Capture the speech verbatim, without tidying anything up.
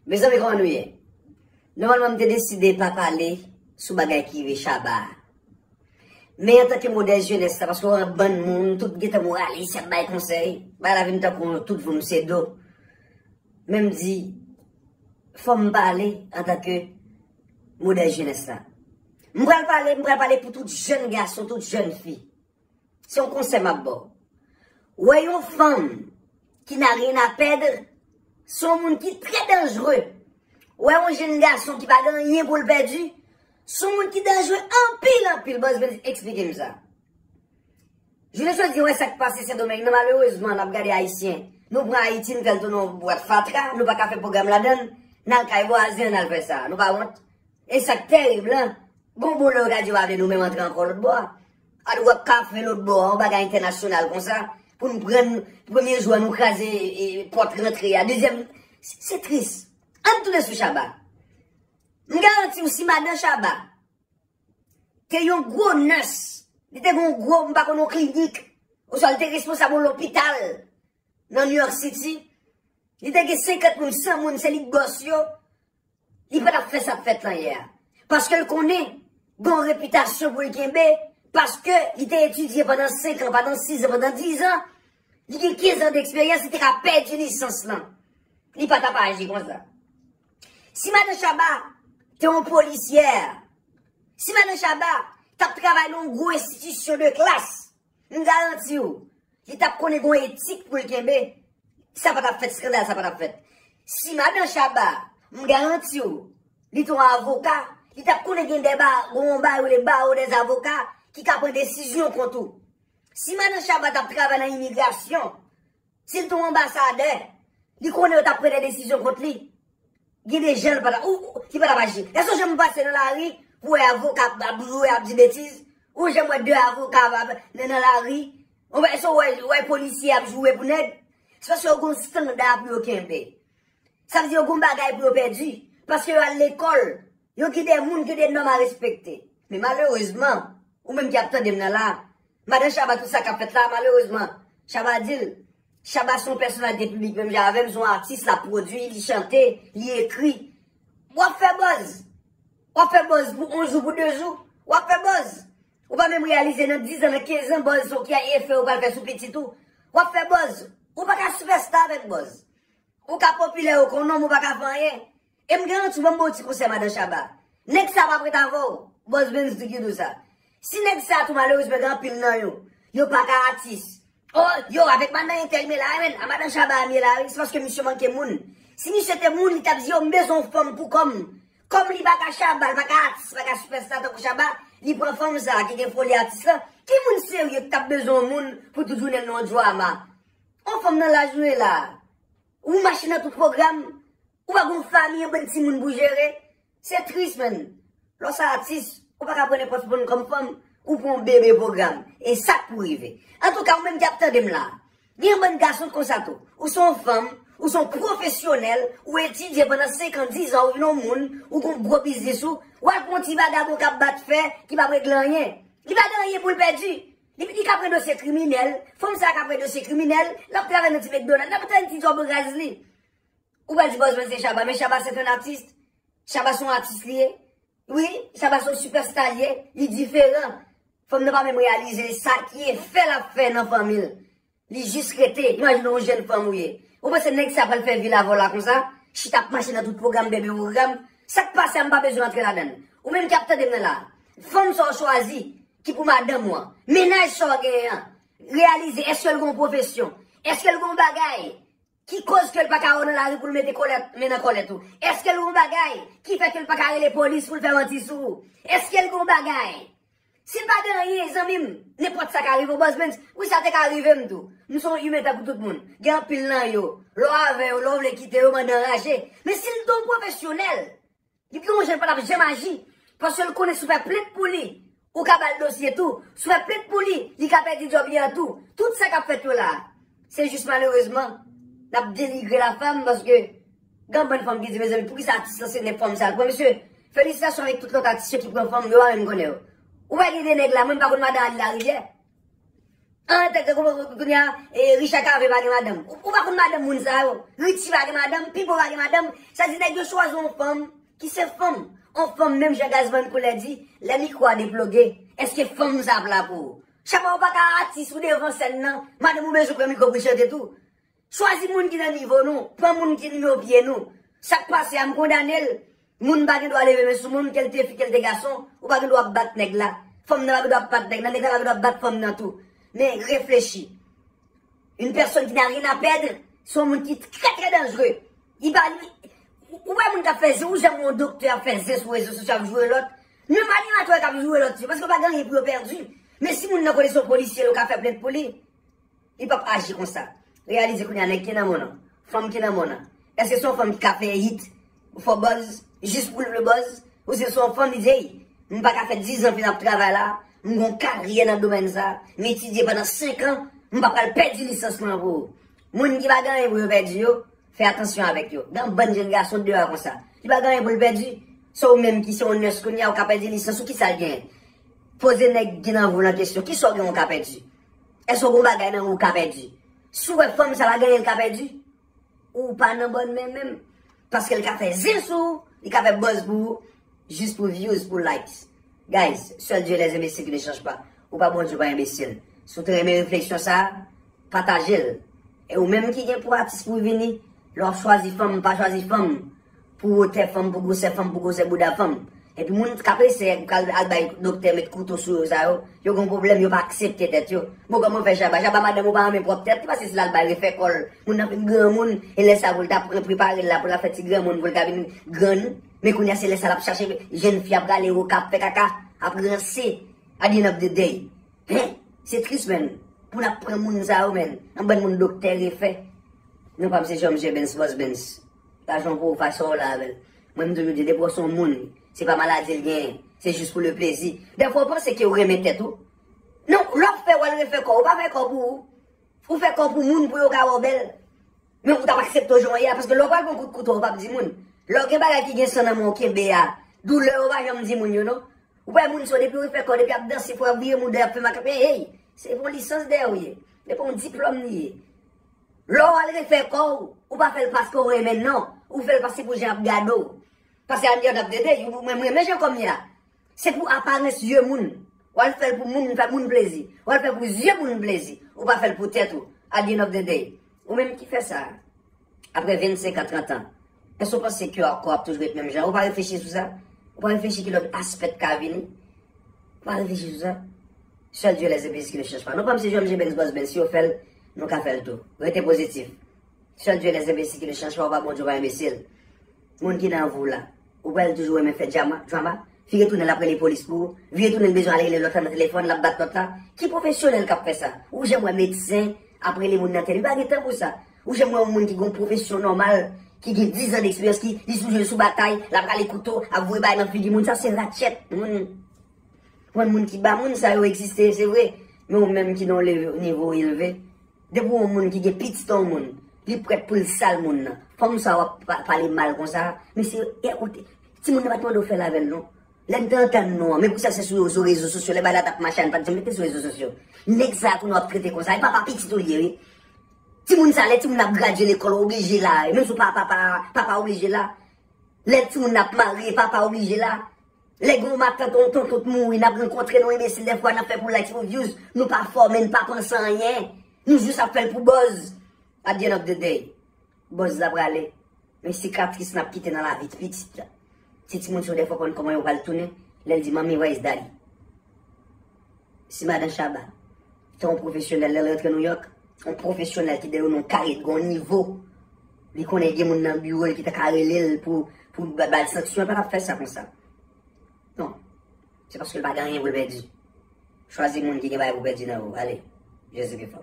Mezanmi, kòman nou ye? Nòmalman, m te deside pa pale sou bagay ki rive Shabba a. Men antanke modèl jenès la, paske w wè bann moun, tout gentan moralis, y ap bay konsèy, bagay la vin tankou yon tout voum se do. Men m di, fò m pale antanke modèl jenès la. M pral pale, m pral pale pou tout jèn gason, tout jèn fi. Se yon konsèy m ap ba w. Wè yon fanm ki n'a rien à perdre, se yon moun ki trè danjre. Wè yon jèn gason ki pa gen anyen pou l pèdi, se yon moun ki danjre anpil, anpil. Bòs Benz, eksplike m sa. Jounen jodi, wè sa k pase Sendomeng nan, malerezman, n ap gade Ayisyen. Nou pran Ayiti, n fè l tounen yon bwat fatra, nou pa ka fè pwogram ladan l, n al kay vwazen, n al fè sa. Nou pa wont? E sa k tèrib lan, gon bon lè yo ka di yo pa vle nou menm antre ankò lòt bò a. Al wè kafe lòt bò a, yon bagay entènasyonal konsa, pou nou pran premye jou a, nou kraze e, pòt rantre a. Dezyèm, se, se tris. Ann tounen sou Shabba. M garanti w, si madan Shabba te yon gwo nès, li te gen yon gwo, m pa konn, yon klinik, oswa li te responsab yon lopital nan New York City, li te gen senkant moun, san moun, se li k bòs yo, li pa t ap fè sa k fèt lan yè a. Paske l konnen gon repitasyon pou l kenbe, paske li te etidye pandan senk an, pandan sis an, pandan diz an, li gen kenz an deksperyans, li te ka pèdi lisans lan. Li pa t ap aji konsa. Si madan Shabba te yon polisyè, si madan Shabba t ap travay nan yon gwo enstitisyon de klas, m garanti w, li t ap konnen gon etik pou l kenbe. Sa pa t ap fèt, eskandal sa pa t ap fèt. Si madan Shabba, m garanti w, li te yon avoka, li t ap konnen gen de ba, gon bagay yo rele baro dèz avoka ki ka pran desizyon kont ou. Si madan Shabba t ap travay nan imigrasyon, si l te yon anbasadè, li konnen yo t ap pran de desizyon kont li. Gen de jan l pa ta, ou, ou, li pa ta pa aji. Èske w janm pase nan lari pou wè avoka ap, ap joure, ap di betiz? Ou janm wè de avoka ap, ap, nan, nan lari? Ou wè, èske w wè, wè polisye ap joure pou nèg? Se paske yo gon standa pou yo kenbe. Sa vle di yo gon bagay pou yo pèdi. Paske yo al lekòl. Yo gen de moun, gen de nòm a respekte. Men malerezman, ou menm ki ap tande m nan la, madan Shabba, tout sa k ap fèt la, malerezman, Shabba di l, Shabba se yon pèsonalite piblik menm jan avè m, se yon atis, l ap pwodui, li chante, li ekri. W ap fè buzz. W ap fè buzz pou yon jou, pou de jou. W ap fè buzz. Ou pa menm reyalize nan diz an, nan kenz an, buzz sa ki efè ou pral fè sou pitit ou. W ap fè buzz. Ou pa ka sipèsta avèk buzz. Ou ka popilè, yo konnen w, men w pa ka fè anyen. E m garanti w, ban m ba w ti konsèy, madan Shabba. Nèg sa p ap ret avè w. Buzz Benz di ki di w sa. Si nèg sa tou, malerezman, gen anpil nan yo, yo pa ka atis. Oh, yo, avèk madan entèl m ye la, men, a madan Shabba m ye la, wi, se paske misye manke moun. Si misye te moun, li t ap di, yo, m bezwen yon fanm pou kò m. Kòm li pa ka Shabba, li pa ka atis, pa ka sipèsta tankou Shabba, li pran fanm sa ki gen foli atis lan. Ki moun serye ki t ap bezwen yon moun pou tout jounen l nan yon djwama? Yon fanm nan laj ou ye la. Ou mache nan tout pwogram. Ou pa gon fanmi, yon bann timoun pou jere. Se tris, menn. Lè w se atis, ou pa ka pran nenpòt moun kòm fanm, ou pran yon bebe pwogram. E sa k pou rive. Antouka, ou menm ki ap tande m la, gen yon bann gason konsa tou. Ou se yon fanm, ou se yon pwofesyonèl, ou etidye pandan senk an, diz an, ou vin yon moun, ou gon gwo biznis ou, w al pran yon ti vagabon k ap bat fè, ki p ap regle anyen. Li pa gen anyen pou l pèdi. Li, li ka pran dosye kriminèl, fanm sa ka pran dosye kriminèl, l ap travay nan ti McDonald, l ap travay nan ti djòb raz li. Ou pral di Buzz Benz se Shabba, men Shabba se yon atis. Shabba se yon atis li ye. Wi, Shabba se yon sipèsta li ye. Li diferan. Fanm nan pa menm reyalize sa ki efè l ap fè nan fanmi l. Li jis rete. Imajine yon jèn fanm ou ye. Ou panse nèg sa pral fè vi l avè w la konsa? Chita ap mache nan tout pwogram, bebe pwogram. Sa k pase a, m pa bezwen antre ladan l. Ou menm ki ap tande m nan la. Fanm sa w chwazi, ki pou madanm ou an. Mennaj sa w genyen an. Reyalize, èske l gen yon pwofesyon? Èske l gen yon bagay ki koz ke l pa ka wè w nan lari pou l mete kòlèt, men nan kòlèt ou? Èske l gen yon bagay ki fè ke l pa ka rele polis pou l fè manti sou ou? Èske l gen yon bagay? Si l pa gen anyen, zanmi m, nenpòt sa ka rive w, Buzz Benz. Wi, sa te ka rive m tou. M se yon imen tankou tout moun. Gen anpil nan yo, lè w avè yo, lè w vle kite yo, mande anraje. Men si l te yon pwofesyonèl, li gen yon jan l pa t ap janm aji. Paske l konnen si w fè plent pou li, ou ka ba l dosye tou. Si w fè plent pou li, li ka pèdi djòb li an tou. Tout sa k ap fèt yo la, se jis malerezman, n ap denigre lafanm paske gen yon bann fanm ki di, mezanmi, poukisa atis lan se nèg fanm sa l pran? Mesye, felisitasyon avèk tout lòt atis yo ki pran fanm, yo pa menm konnen yo. Ou wè gen de nèg la, mwen m pa konn madan Ali Larivyè. An, te, te, kounye a, e, Richard Cavé pa gen madanm. Ou, ou pa konn madanm moun sa yo. Richie pa gen madanm, Pipo pa gen madanm. Sa di nèg yo chwazi yon fanm ki se fanm. Yon fanm menm jan Gazman Koulè di, lè mikwo a deploge, èske fanm sa ap la pou ou? Chapa ou pa ka atis ou devan sèn nan, madanm ou bezwen pran mikwo pou l chante tou. Chwazi moun ki nan nivo nou, pran moun ki nivo pye nou. Sa k pase a, m kondane l. Moun pa gen dwa leve men sou moun, ke l te fi, ke l te gason, ou pa gen dwa ap bat nèg la. Fanm nan pa gen dwa ap bat nèg la, nèg la pa gen dwa ap bat fanm nan tou. Men reflechi. Une personne qui n'a rien à perdre, se yon moun ki trè, trè danjere. Li pa, li, ou wè moun k ap fè zen, ou janm wè yon doktè ap fè zen sou rezo sosyo ap joure lòt. Menm animatè k ap joure lòt yo, paske yo pa gen anyen pou yo pèdi. Men si moun nan konnen se yon polisye, yo ka fè plent pou li. Li p ap aji konsa. Reyalize kounye a nèg ki nan mond nan, fanm ki nan mond nan. Èske se yon fanm ki ka fè hit, fè buzz, jis pou l vle buzz? Ou se se yon fanm, li di, "Ey, m pa ka fè diz an fin ap travay la, m gon karyè nan domèn sa, m etidye pandan senk an, m pa pral pèdi lisans mwen an pou ou." Moun ki pa gen anyen pou yo pèdi yo, fè atansyon avèk yo. Gen yon bann jèn gason deyò a konsa. Li pa gen anyen pou l pèdi. Se ou menm ki se yon nèrs kounye a, ou ka pèdi lisans ou, kisa l genyen? Poze nèg ki nan vou lan kesyon, kisa w gen ou ka pèdi? Èske w gen yon bagay nan ou ka pèdi? Si w wè fanm sa pa gen anyen l ka pèdi, ou pa nan bòn men menm. Paske l ka fè zen sou ou, li ka fè buzz pou ou, jis pou views, pou likes. Guys, seul Dieu les imbéciles qui ne changent pas. Ou pa Bondye, ou pa enbesil. Si w te renmen refleksyon sa a, pataje l. E ou menm ki gen pou atis pou vini, lè w ap chwazi fanm, pa chwazi fanm pou wotè fanm, pou gwosè fanm, pou gwosè bouda fanm. Epi moun k ap eseye al, al bay doktè met kouto sou yo sa yo, yo gen pwoblèm, yo pa aksepte tèt yo. Bon, kòman fè Shabba? Shabba madanm ou pa renmen pwòp tèt li, paske si l al bay refè kò l, moun nan fin granmoun, e lè sa pou l ta pran prepare l la, pou l ap fè ti granmoun, pou l ka vin grann. Men kounye a se lè sa l ap chache jèn fi ap rale woka, ap fè kaka, ap ranse, at the end of the day. Hen? Se tris, menn. Pou n ap pran moun sa yo, menn. Yon bann moun doktè refè. Non pa m se Jean Michel Benz, Boss Benz. Lajan pou ou fè sa w la avè l. Mwen, m toujou di, depi w se yon moun, se pa maladi l genyen. Se jis pou le plezi. Dèfwa, w panse ke w renmen tèt ou. Non, lè w ap fè, w al refè kò w. Ou pa fè kò pou ou. Ou fè kò pou moun, pou yo ka wè w bèl. Men ou t ap aksepte w jan w ye a, paske lè w pral pran kout kouto, ou p ap di moun. Lè w gen bagay ki gen san nan men w kenbe a, doulè yo pa janm di moun yo, non. Ou wè moun sa yo, depi yo fè kò, depi y ap danse, fò y ap vire mouda, y ap fè makak, men hey, se yon lisans dèyè w ye. Se pa yon diplòm li ye. Lè w al refè kò w, ou pa fè l paske w renmen l, non. Ou fè l paske pou jan y ap gade w. Paske at the end of the day, mwen, mwen renmen jan kò m ye a. Se pou aparans zye moun. W al fè l pou moun, fè moun plezi. W al fè pou zye moun plezi. Ou pa fè l pou tèt ou. At the end of the day. Ou menm ki fè sa. Apre vennsenk an, trant an. Èske w panse ke kò w ap toujou ret menm jan? Ou pa reflechi sou sa? Ou pa reflechi ki lòt aspè k ka vini? Ou pa reflechi sou sa? Seul Dieu les imbéciles qui ne changent pas. Non pa m se Jean Michel Benz, Boss Benz. Si yo fè l, nou ka fè l tou. Rete pozitif. Seul Dieu les imbéciles qui ne changent pas, ou pa Bondye, ou pa enbesil. Moun ki nan vou la, ou kwè l toujou renmen fè drama, drama? Vire tounen l ap rele polis pou ou, vire tounen l bezwen al rele lòt la nan telefòn, l ap bat lòt la. Ki pwofesyonèl k ap fè sa? Ou janm wè medsen ap rele moun nan tèt li? Pa gen tan pou sa. Ou janm wè yon moun ki gen yon pwofesyon nòmal, ki gen diz an deksperyans, ki li toujou sou batay, l ap rale kouto, ap voye bagay nan figi moun? Sa se ratchet. Moun, mwen, moun ki ba moun sa yo egziste, se vre. Men ou menm ki nan yon leve, nivo elve, depi yon moun ki gen pitit yon moun, li prèt pou l sal moun nan. Fanm sa w ap pa- pale mal konsa, men se, e, ou te- timoun nan pa t mande w fè l avè l, non. Lè n te antann nou an, men pou sa se sou, sou rezo sosyo, lè bagay la t ap mache a, n pa t janm mete sou rezo sosyo. Nèg sa a kounye a w ap trete konsa, e papa pitit ou l ye, wi. Timoun sa, lè timoun ap gradye lekòl, oblije la, e menm si w pa papa, papa oblije la. Lè timoun ap marye, papa oblije la. Lè gen yon matant, yon tonton t mouri, n ap rankontre nou enbesil dèfwa, n ap fè pou likes, pou views, nou pa fò, men n pa panse anyen. Nou jis ap fè l pou buzz. At the end of the day, buzz la prale. Men sikatris n ap kite nan lavi pitit la. Ti timoun sa yo dèfwa konn kòman yo pral tounen, lè l di, "Mommy, where is daddy?" Si madan Shabba te yon pwofesyonèl, lè l rantre Nouyòk, yon pwofesyonèl ki deyo nan kare, gen yon nivo, li konnen gen moun nan biwo l ki ta ka rele l pou, pou ba- ba l sanksyon, l pa t ap fè sa konsa. Non. Se paske l pa gen anyen pou l pèdi. Chwazi moun ki gen bagay pou pèdi nan ou. Ale. Jezi pi fò.